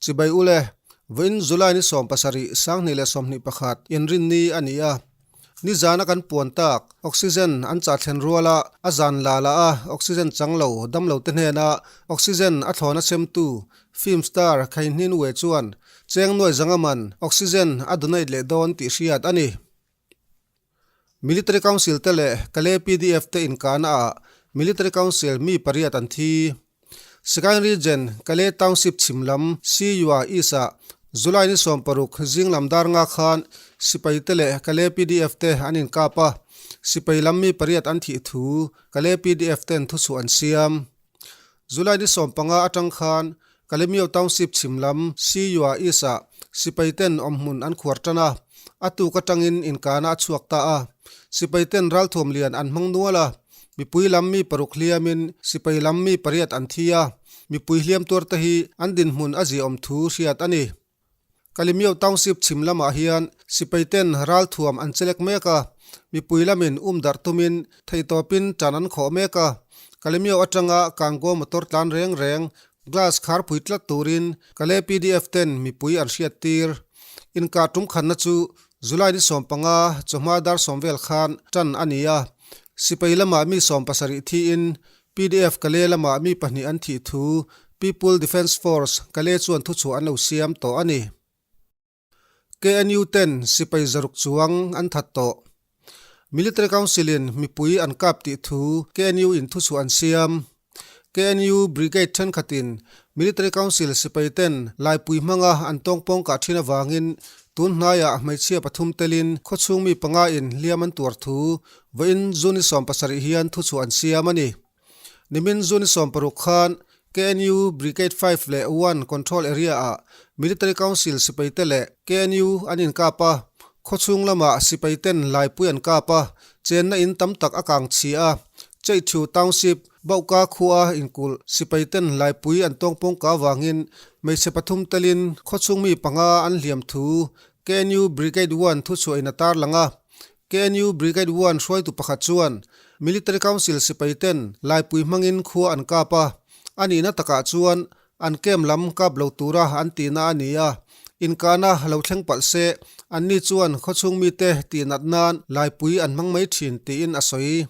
Chibai ule, vawiin July ni 17, 2021, inrinni a ni a. Nizana kan puan tak, oxygen an chah thlen ruala a zan la la a oxygen chang lo damlo te hnena oxygen a thlawn a semtu film star Khaihnin Wei chuan cheng nuai zanga man oxygen a donate leh dawn tih hriat a ni. Military Council te leh Kale pdf te inkahna ah Military Council mi pariat an thi. Sagaing Region, Kale Township chhim lam Siyua East ah July ni 16 zing lam dar nga khan sipai te leh Kale pdf te an inkap a, sipai lam mi pariat an thih thu Kale pdf ten thuchhuah an siam. July ni 15 atang khan Kalemyo Township chhim lam Siyua East ah sipai ten awmhmun an khuar tan a, a tuk atangin inkahna a chhuak ta a. Sipai ten ralthuam lian an hmang nual a, mipui lam mi paruk hliamin sipai lam mi pariat an thi a, mipui hliam tuar te hi an dinhmun a ziaawm thu hriat a ni. Kalemyo Township chhim lamah hian sipai ten ralthuam an chelek mek a, mipui lamin um darh tumin theihtawpin tan an khawh mek a. Kalemyo atanga Kango motor tlan reng reng glass khar phui tlat turin Kale pdf ten mipui an hriat tir. Inkah tum khanna chu July ni 15 chawhma dar 10 vel khan tan a ni a. Sipai lamah mi 70 thiin Pdf Kale lamah mi pahnih an thih thu People Defence Force Kale chuan thuchhuah an lo siam tawh a ni. KNU ten sipai zaruk chuang an that tawh. Military Council in mipui an kap tih thu KNU in thuchhuah an siam. KNU Brigade thenkhatin Military Council sipai ten laipui hmanga an tawngpawng kah thin avangin tun hnaiah hmeichhia pathum telin khawchhung mi panga in hliam an tuar thu Vawiin June 17 hian thuchhuah an siam a ni. Nimin June 16 khan KNU Brigade 5 leh 1 Control Area ah Military Council sipai te leh KNU an inkap a, khawchhung lamah sipai ten laipui an kap a, chenna in tam tak a kang chhi a. Cheithu Township, Bauhka khua inkulh sipai ten laipui an tawngpawng ka avangin hmeichhe pathum telin khawchhung mi panga an hliam thu KNU Brigade 1 thuchhuah in a tarlang a. KNU Brigade 1 hruaitu pakhat chuan Military Council sipai ten laipui hmangin khua an kap a, a nihna takah chuan an camp lam kap lo tura an tihna a ni a, inkahna lo thleng palh se anni chuan khawchhung mite tihnat nan laipui an hmang mai thin tiin a sawi.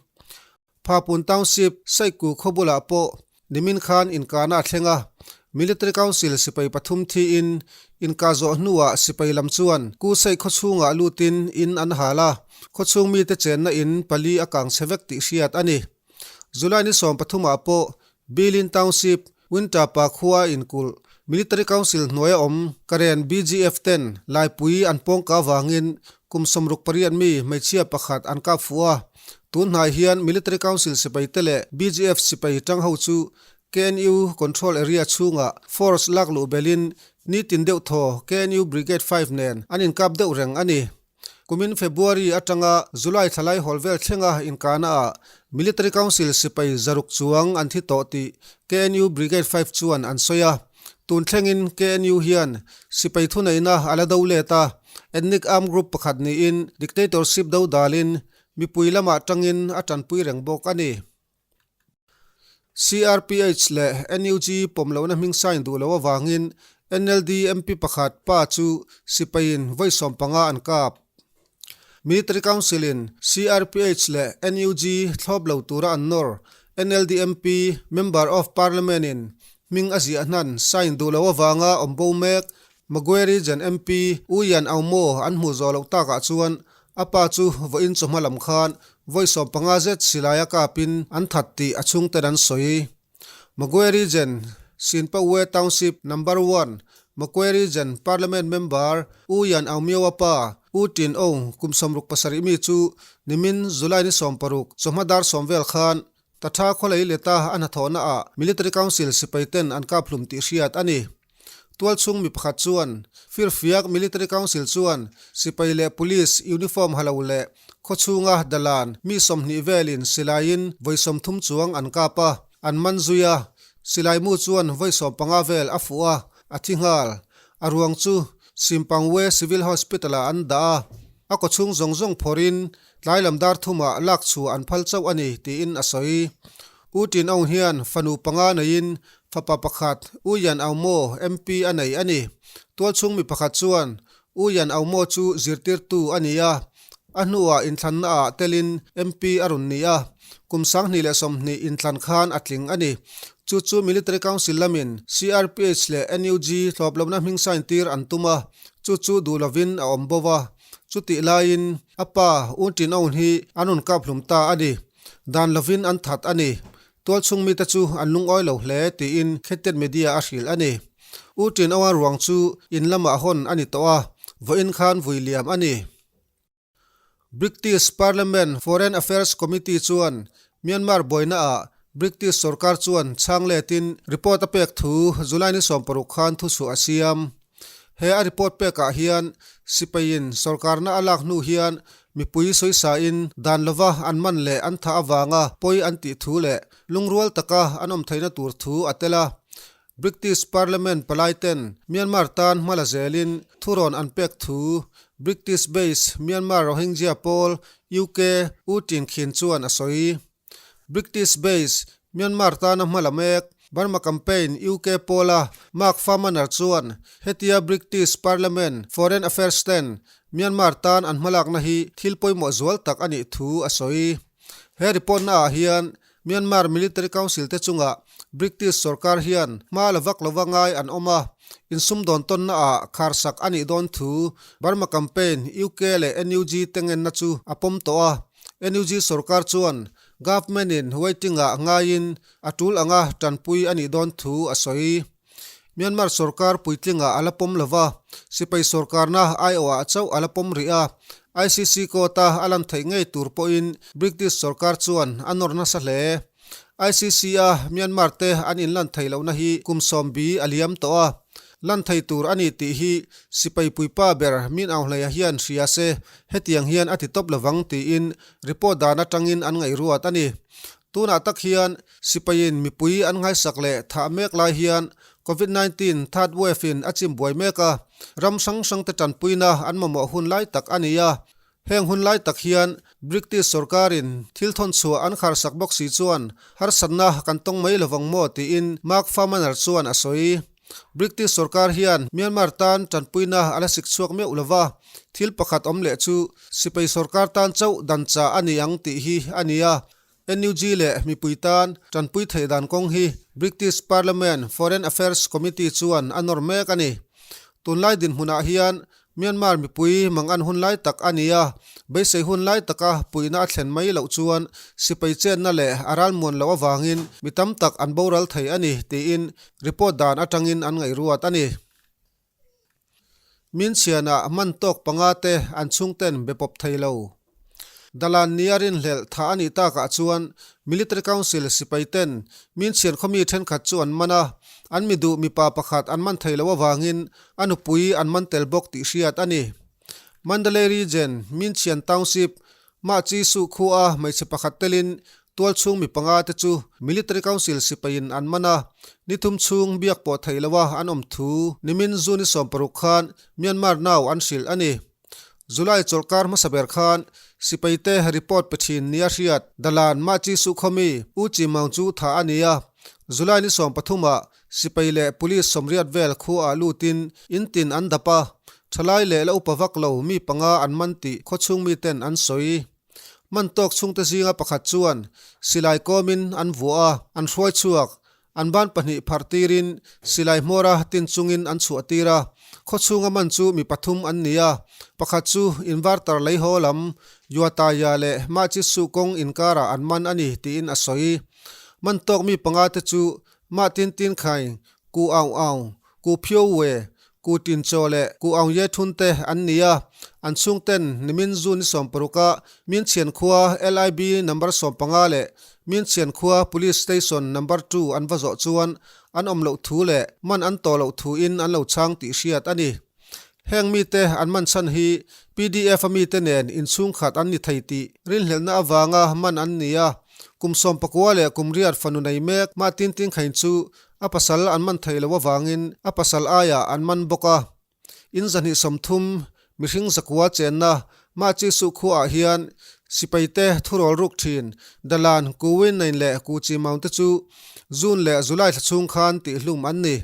Phapun Township, Saiku khaw bulah pawh nimin khan inkahna a thleng a, Military Council sipai pathum thiin inkah zawh hnuah sipai lam chuan Ku Sai khaw chhungah lutin in an hal a, khaw chhung mite chenna in pali a kang chhe vek tih hriat a ni. July ni 13 ah pawh Bilin Township, Winter pa khua inkulh Military Council hnuaia awm Karen BGF ten laipui an pawngka avangin kum 68 mi hmeichhia pakhat an kap fuh a. Tun hnai hian Military Council sipai te leh BGF sipai tang ho chu KNU Control Area chhungah force lak luh belin nitin deuh thaw KNU Brigade 5 nen an inkap deuh reng a ni. Kumin February atanga July thlalai hawl vel thlenga inkahna ah Military Council sipai zaruk chuang an thi tawh tih KNU Brigade 5 chuan an sawi a. Tun thlengin KNU hian sipai thuneihna a la do let a, ethnic armed group pakhat niin dictatorship do dalin mipui lamah tangin a tanpui reng bawk a ni. CRPH leh NUG pawm lohna hming sign duh loh avangin NLD MP pakhat pa chu sipaiin vawi 15 an kap. Military Council in CRPH leh NUG thlawp lo tura an nawr NLD MP, Member of Parliament in hming a ziah hnan sign duh loh avanga awm bo mek Magwe Region MP U Yan Aung Maw an hmuh zawh loh takah chuan A pa chu vawiin chawhma lam khan vawi 15 zet silai a kapin an that tih a chhungten an sawi. Magwe Region, Sinpawe Township Number 1, Magwe Region Parliament Member U Yan Aung Myo a pa U Tin Aung kum 67 mi chu nimin July ni 16 chawhma dar 10 vel khan Tatha khawlei leta a hnathawhna ah Military Council sipai ten an kap hlum tih hriat a ni. Tualchhung mi pakhat chuan Firfiak Military Council chuan sipai leh Police uniform ha lo leh khawchhunga dalan mi 20 velin silaiin vawi 30 chuang an kap a, an man zui a, silai mu chuan vawi 15 vel a fuh a, a thi nghal. A ruang chu Simpangwe Civil Hospital ah an dah a, a kawchhung zawng zawng phawrhin tlai lam dar thumah lak chhuah an phal chauh a ni tiin a sawi. U Tin Aung hian fanu panga neiin Fapa pakhat, U Yan Aung Maw, MP a nei a ni. Tualchhung mi pakhat chuan, U Yan Aung Maw chu zirtirtu a ni a, a hnuah inthlannaah telin MP a rawn ni a, kum 2020 inthlan khan a tling a ni. Chu chu Military Council lamin CRPH leh NUG thlawp lohna hming sign tir an tum a, chu chu duh lovin a awm bo a. Chutih laiin a pa U Tin Aung hi an rawn kap hlum ta a ni. Dan lovin an that a ni. Tualchhung mite chu an lungawi lo hle tiin Khetet Media a hrilh a ni. U Tin Aung ruang chu in lamah hawn a ni tawh a, vawiin khan vui liam a ni. British Parliament Foreign Affairs Committee chuan Myanmar buainaah British sorkar chuan chhang letin report a pek thu July ni 60 khan thuchhuah a siam. He a report pekah hian sipaiin sorkarna a lak hnu hian mipui sawisain dan lova an man leh an thah avanga pawi an tih thu leh lungrual taka an awm theihna tur thu a tel a. British Parliament palaiten Myanmar tan hma la zelin thurawn an pek thu British based Myanmar Rohingya pawl UK U Tin Khin chuan a sawi. British base Myanmar tana hma la mek Burma Campaign UK pawla Mark Farmaner chuan hetia British Parliament Foreign Affairs ten Myanmar tan an hmalakna hi thil pawimawh zual tak a nih thu a sawi. He report naah hian Myanmar Military Council te chungah British sorkar hian hma la vak lova ngai an awm a, insumdawn tawnnaah kharsak a nih dawn thu Burma Campaign UK leh NUG te ngenna chu a pawm tawh a. NUG sorkar chuan Government in waiting-ah ngaiin a tul anga tanpui a nih dawn thu a sawi. Myanmar sorkar puitlingah a la pawm lo va, sipai sorkarna aiawhah chauh a la pawm rih a. ICC court-a a lan theih ngei tur pawhin British sorkar chuan a nawr nasa hle. ICC-a Myanmar te an inlan theih lohna hi kum sawmbi a liam tawh a. Lan thei tur a ni tih hi sipai puipa ber Min Aung Hlaia hian hria se hetiang hian a ti tawp lovang tiin report dan atangin an ngaihruat a ni. Tunah tak hian sipaiin mipui an nghaisak leh thah mek lai hian Covid 19 third wave in a chim buai mek a, ram hrang hrangte tanpuina an mamawh hun lai tak a ni a. Heng hun lai tak hian British sorkarin thil thawn chhuah an kharsak bawk si chuan harsatna kan tawng mai lovang maw tiin Mark Farmaner chuan a sawi. British sorkar hian Myanmar tan tanpuina a la sik chhuak meuh lova, thil pakhat awm leh chu sipai sorkar tan chauh dan chah a ni ang tih hi a ni a. NUG leh mipui tan tanpui theih dan kawng hi British Parliament Foreign Affairs Committee chuan a nawr mek a ni. Tunlai dinhmunah hian Myanmar mipui mangan hun lai tak a ni a, beisei hun lai taka puihna a thlen mai loh chuan sipai chenna leh a ralmuan loh avangin mi tam tak an boral thei a ni tiin report dan atangin an ngaihruat a ni. Min chhianah man tawk panga te an chhungten be pawp thei lo. Dalan nia rinhlelh tha a nih takah chuan Military Council sipai ten min chhian khawmi thenkhat chu an man a, an mi duh mipa pakhat an man thei loh avangin a nupui an man tel bawk tih hriat a ni. Mandalay Region, Minchhian Township, Mahchi Suh khua hmeichhe pakhat telin tualchhung mi panga te chu Military Council sipaiin an man a, ni thum chhung biak pawh theih loha an awm thu nimin June 16 khan Myanmar Now an hrilh a ni. July chawlhkar hmasa ber khan sipaite report pe thin nia hriat Dalan Mahchi Suhkhawmi U Chi Maung chu thah a ni a, July ni 13 ah sipai leh police sawmriat vel khuaah lutin in tin an dap a, thalai leh la upa vak lo mi panga an man tih khawchhung miten an sawi. Man tawk chhungte zinga pakhat chuan silai kawmin an vuah a, an hruai chhuak. An ban pahnih phar tirin silai hmawra tin chungin an chhuah tir a, khawchhunga man chu mi pathum an ni a, pakhat chu inverter lei haw lam Yuataya leh Mahchisu kawng inkarah an man a ni tiin a sawi. Man tawk mi panga te chu Mah Tin Tin Khaing, Ku Aung Aung, Ku Phyo We, Ku Tin Chaw leh Ku Aung Ye Thun te an ni a, an chhungten nimin June ni 16 a Minchhian khua LIB number 15 leh Minchhian khua Police Station number two an va zawh chuan an awm loh thu leh man an tawh loh thuin an lo chhang tih hriat a ni. Heng mite an man chhan hi PDF a mite nen inchhungkhat an ni thei tih rinhlelhna avanga man an ni a, kum 19 leh kum riat fanu nei mek mah tin tin khain chu A pasal an man theih loh avangin a pasal aiah an man bawk a. In 230 mihring zakua chenna Mahchi Suh khuaah hian sipaite thurawl ruk thin Dalan, Ku Win Nain leh Ku Chi Maung te chu June leh July thla chhung khan tihhlum an ni.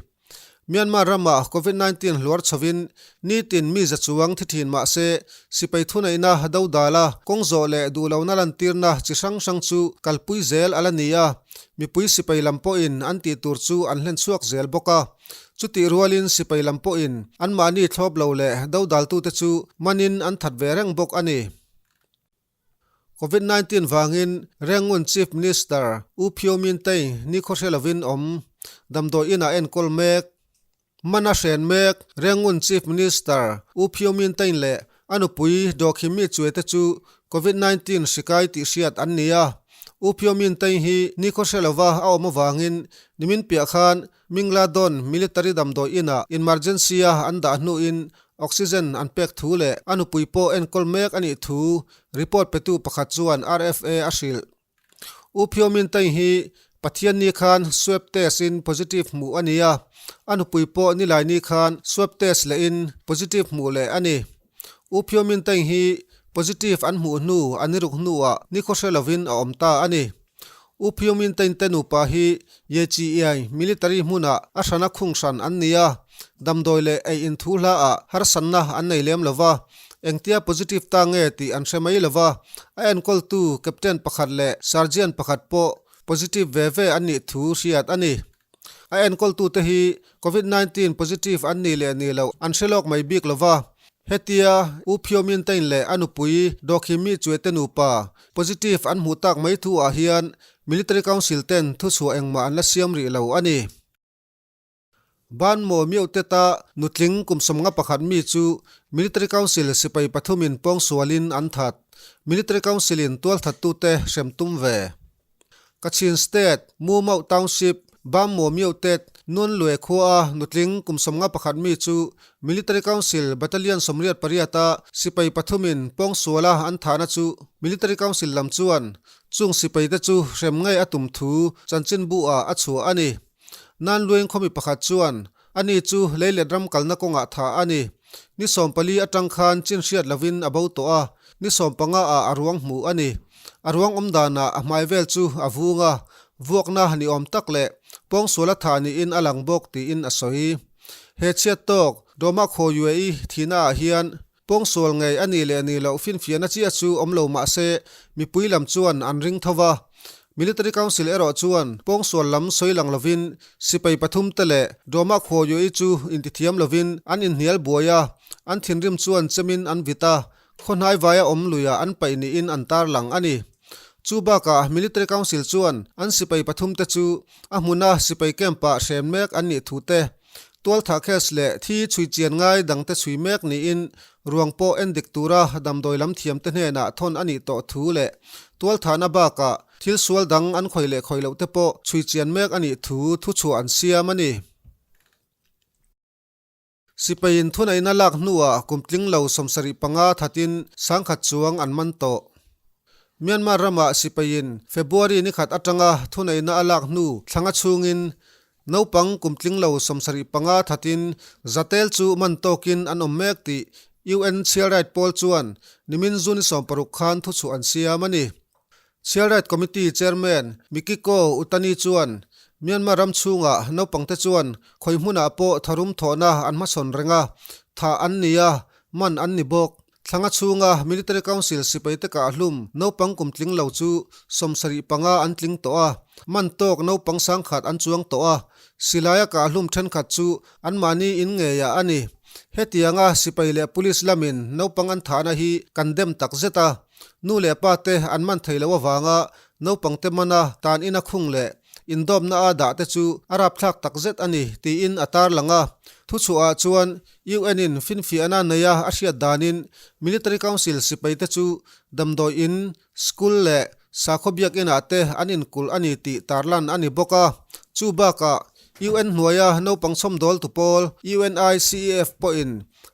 Myanmar ramah Covid 19 hluar chhovin nitin mi za chuang thi thin mah se, sipai thuneihna dodala kawng zawh leh duhlohna lantirna chi hrang hrang chu kalpui zel a la ni a, mipui sipai lam pawhin an tih tur chu an hlen chhuak zel bawk a. Chutih rualin sipai lam pawhin anmahni thlawp lo leh dodaltute chu manin an that ve reng bawk a ni. Covid 19 vangin Rangoon Chief Minister U Phyo Min Htein nikhaw hre lovin awm damdawi inah enkawl mek. Man a hren mek Rangoon Chief Minister U Phyo Min Htein leh a nupui Daw Khim Mi Chue te chu Covid 19 hri kai tih hriat an ni a. U Phyo Min Htein hi nikhaw hre lova a awm avangin nimin piah khan Mingladon Military damdawi inah emergency a an dah hnuin Oxygen an pek thu leh a nupui pawh enkawl mek a nih thu report petu pakhat chuan RFA a hrilh. U Phyo Min Htein hi Pathianni khan swab test in positive hmuh a ni a, a nupui pawh Nilaini khan swab test lehin positive hmuh leh a ni. U Phyo Min Htein hi positive an hmuh hnu a niruk hnuah nikhaw hre lovin a awm ta a ni. U Phyo Min Htein te nupa hi Yechiai military hmunah a hrana khung hran an ni a, damdawi leh ei in thu hlaah harsanna an nei lem lo va, engtia positive ta nge tih an hre mai lo va, a enkawltu captain pakhat leh sergeant pakhat pawh positive ve ve an nih thu hriat a ni. A enkawltute hi Covid 19 positive an nih leh nih loh an hre lawk mai bik lo va, hetia U Phyo Min Htein leh a nupui Daw Khim Mi Chue te nupa positive an hmuh tak mai thu ah hian Military Council ten thuchhuah engmah an la siam rih lo a ni. Ban Maw Myo Teta nutling kum 51 mi chu Military Council sipai pathumin pawngsualin an that. Military Council in tualthattute hrem tum ve. Kachin State, Mu Mauh Township, Bam Maw Myo Tet, Nun Lue khua a nutling kum 51 mi chu Military Council Battalion 88 a sipai pathumin pawngsuala an thahna chu Military Council lam chuan chung sipaite chu hrem ngei a tum thu chanchinbu ah a chhuah a ni. Nan Lueng khawmi pakhat chuan ani chu leilet ram kalna kawngah thah a ni. Ni 14 atang khan chin hriat lovin a bo tawh a, ni 15 ah a ruang hmuh a ni. A ruang awm danah a hmai vel chu a vung a, vuakna ni awm tak leh pawngsual a thah niin a lang bawk tiin a sawi. He chhiat tawk Dawma Khaw Yue-i thihna ah hian Pawngsual ngei a nih leh nih loh finfiahna chiah chu awm lo mah se, mipui lam chuan an ring tho va. Military Council erawh chuan pawngsual lam sawi lang lovin sipai pathum te leh Dawma Khuayuei chu intithiam lovin an inhnial buai a, an thinrim chuan chemin an vit a, khawhnai vaia awm luiah an paih niin an tarlang a ni. Chu bakah Military Council chuan an sipai pathum te chu a hmuna sipai camp-ah hren mek an nih thu te, Tualthah case leh thi chhui chian ngai dangte chhui mek niin ruang pawh en dik tura damdawi lam thiamte hnenah thawn a nih tawh thu leh tualthahna bakah thil sual dang an khawi leh khawi lohte pawh chhui chian mek a nih thu thuchhuah an siam a ni. Sipaiin thuneihna lak hnuah kum tling lo 75 thatin 10,000 chuang an man tawh. Myanmar ramah sipaiin February ni khat atanga thuneihna a lak hnu thlanga chhungin Naupang kum tling lo 75 thatin zatel chu man tawkin an awm mek tih UN Child Right pawl chuan nimin June 60 khan thuchhuah an siam a ni. Child Right Committee Chairman Mikiko Utani chuan Myanmar ram chhungah naupangte chuan khawi hmunah pawh tharum thawhna an hmachhawn reng a, thah an ni a, man an ni bawk. Thlanga chhunga Military Council sipaite kah hlum naupang kum tling lo chu 75 an tling tawh a, man tawk naupang 10,000 an chuang tawh a, silaia kah hlum thenkhat chu anmahni in ngeiah a ni. Hetianga sipai leh police lamin naupang an thahna hi kan dem tak zet a, nu leh pa te an man thei loh avanga naupangte mana tan ina khung leh indawpna a dah te chu a rapthlak tak zet a ni tiin a tarlang a. Thuchhuahah chuan UN in finfiahna neia a hriat danin Military Council sipaite chu damdawi in, school leh sakhaw biakinah te an inkulh a ni tih tarlan a ni bawk a. Chu bakah UN hnuaia naupang chhawmdawltu pawl UNICEF pawhin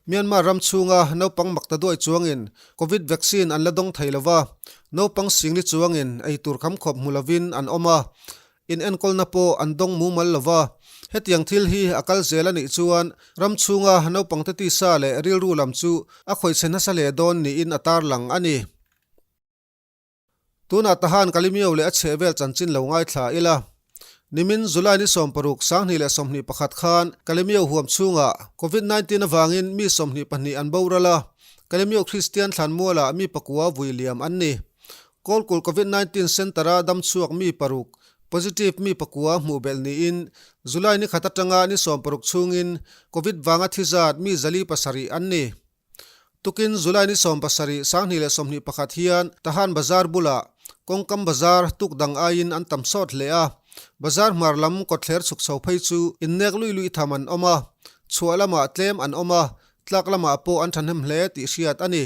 Myanmar ram chhunga naupang makta duai chuangin Covid vaccine an la dawng thei lova, naupang singli chuangin eitur khamkhawp hmu lovin an awm a. In enkawlna pawh an dawng mumal lo va, hetiang thil hi a kal zel a nih chuan ram chhunga naupangte tisa leh rilru lam chu a khawihchhe nasa hle dawn niin a tarlang a ni. Tunah tahan Kalimio leh a chhehvel chanchin lo ngaithla ila. Nimin July ni 60, 2021 khan Kalemyo huam chhungah Covid 19 avangin mi 22 an boral a, Kalemyo Kristian thlanmualah mi pakua vui liam an ni. Kawlkulh Covid 19 Centre-a damchhuak mi paruk, positive mi pakua hmuh belh niin July ni khat atanga ni 60 chhungin Covid vanga thi zat mi 407 an ni. Tukin July ni 17, 2021 hian Tahan Bazar bulah kawngkam bazar tuk dang aiin an tam sawt hle a. Bazar hmar lam kawtthler chhuk chho phei chu innek lui lui tham an awm a, chhuah lamah tlem an awm a, tlak lamah pawh an thahnem hle tih hriat a ni.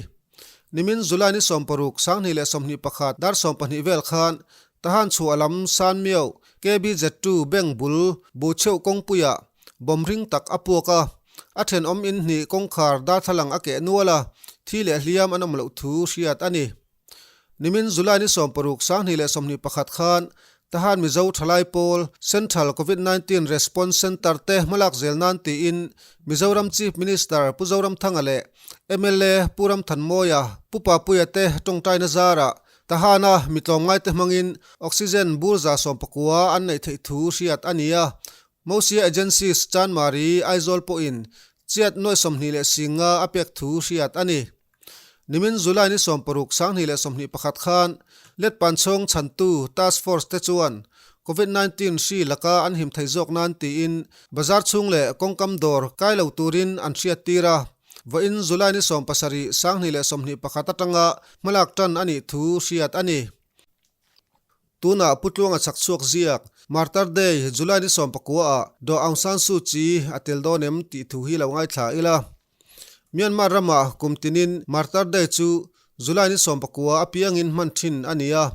Nimin July ni 16, 2021 dar 12 vel khan Tahan chhuah lam San Miau KBZ two bank bul Buchheuh kawngpuiah Bawm ring tak a puak a, a thenawm in hnih kawngkhar darthlalang a keh nual a, thi leh hliam an awm loh thu hriat a ni. Nimin July ni 16, 2021 khan Tahan Mizo Thalai Pawl Central Covid 19 Response Centre te hmalak zel nan tiin Mizoram Chief Minister Pu Zoramthanga leh mla Pu Ramthanmawia, Pu Papuia te tawngtaina zarah Tahana mi tlawmngaite hmangin oxygen bur 19 an neih theih thu hriat a ni a. Mosia Agencies Chanmari Aizawl pawhin chiat nuai 25 a pek thu hriat a ni. Nimin July ni 60, 2021 khan Letpanchhawng chhantu Task Force te chuan Covid 19 hri laka an him thei zawk nan tiin bazar chhung leh kawngkam dawr kai lo turin an hriattir a. Vawiin July ni 17, 2021 atanga hmalak tan a nih thu hriat a ni. Tunah Pu Tluanga chak chhuak ziak Martyr Day July ni 19 ah Daw Aung San Suu Kyi a tel dawn em tih thu hi lo ngaithla ila. Myanmar ramah kum tinin Martyr Day chu July ni 19 apiangin hman thin a ni a.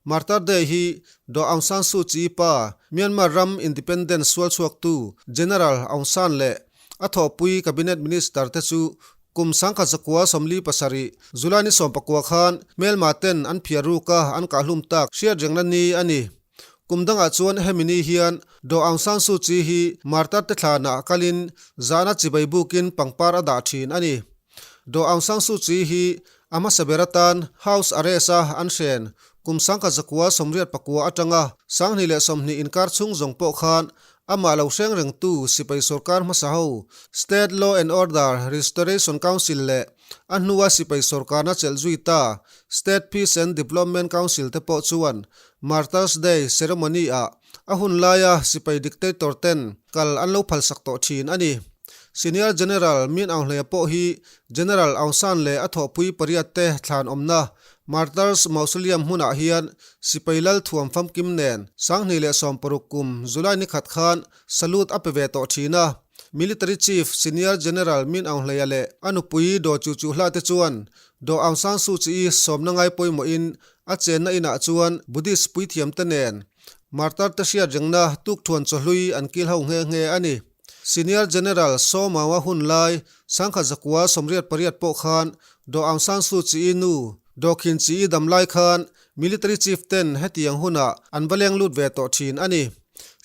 Martyr Day hi Daw Aung San Suu Kyi pa Myanmar ram independence sual chhuaktu General Aung San leh A thawhpui Cabinet Minister te chu kum 1947 July ni 19 khan hmelma ten an phiar ruk a, an kahhlum tak hriatrengna ni a ni. Kum dangah chuan hemi ni hian Daw Aung San Suu Kyi hi martar te thlanah kalin zahna chibai bukin pangpar a dah thin a ni. Daw Aung San Suu Kyi hi a hmasa ber atan House Arrest a an hren kum 1989 atanga 2020 inkar chhung zawng pawh khan Amah lo hreng rengtu sipai sorkar hmasa ho, State Law and Order Restoration Council leh a hnua sipai sorkarna chelh zui ta State Peace and Development Council te pawh chuan Martyrs Day ceremony ah a hun laia sipai dictator ten kal an lo phalsak tawh thin a ni. Senior General Min Aung Hlaing pawh hi General Aung San leh a thawhpui pariat te thlan awmna Martyrs Mausoleum hmunah hian Sipai lal thuam famkim nen 2016 kum July ni khat khan salute a pe ve tawh thin a. Military Chief Senior General Min Aung Hleia leh a nupui Daw Chu Chu Hla te chuan Daw Aung San Suu Kyi sawmna ngai pawimawhin a chenna inah chuan Buddhist puithiam te nen Martar te hriat rengna tukthuan chawhlui an kil ho nghe nghe a ni. Senior General Saw Maung-a hun lai 1988 pawh khan Daw Aung San Suu Kyi nu Daw Khin Kyi dam lai khan Military Chief ten hetiang hunah an va leng lut ve tawh thin a ni.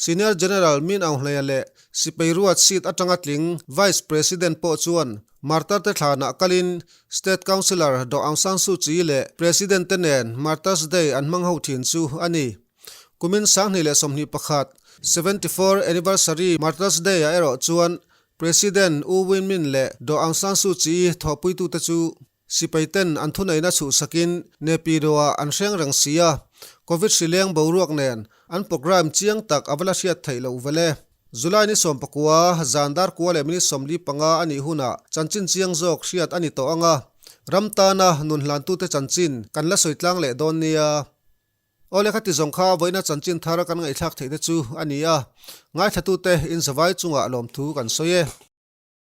Senior General Min Aung Hlaing leh Sipai Ruat seat atanga tling Vice President pawh chuan Martar te thlanah kalin State Councillor Daw Aung San Suu Kyi leh President te nen Martyrs Day an hmang ho thin chu a ni. Kumin 2021, 74 Anniversary Martyrs Day ah erawh chuan President U Win Myint leh Daw Aung San Suu Kyi thawhpuitute chu Sipai ten an thuneihna chhuhsakin Naypyidaw-ah an hreng reng si a, Covid hri leng boruak nen an programme chiang tak a va la hriat theih loh vel e. July ni 19, zan dar kua leh minute 45 a nih hunah chanchin chiang zawk hriat a ni tawh ang a, ram tana nun hlantute chanchin kan la sawi tlang leh dawn nia. Aw le khati zawng kha vawiina chanchin thar kan ngaihthlak theihte chu a ni a, ngaithlatute inzavai chungah lawmthu kan sawi e.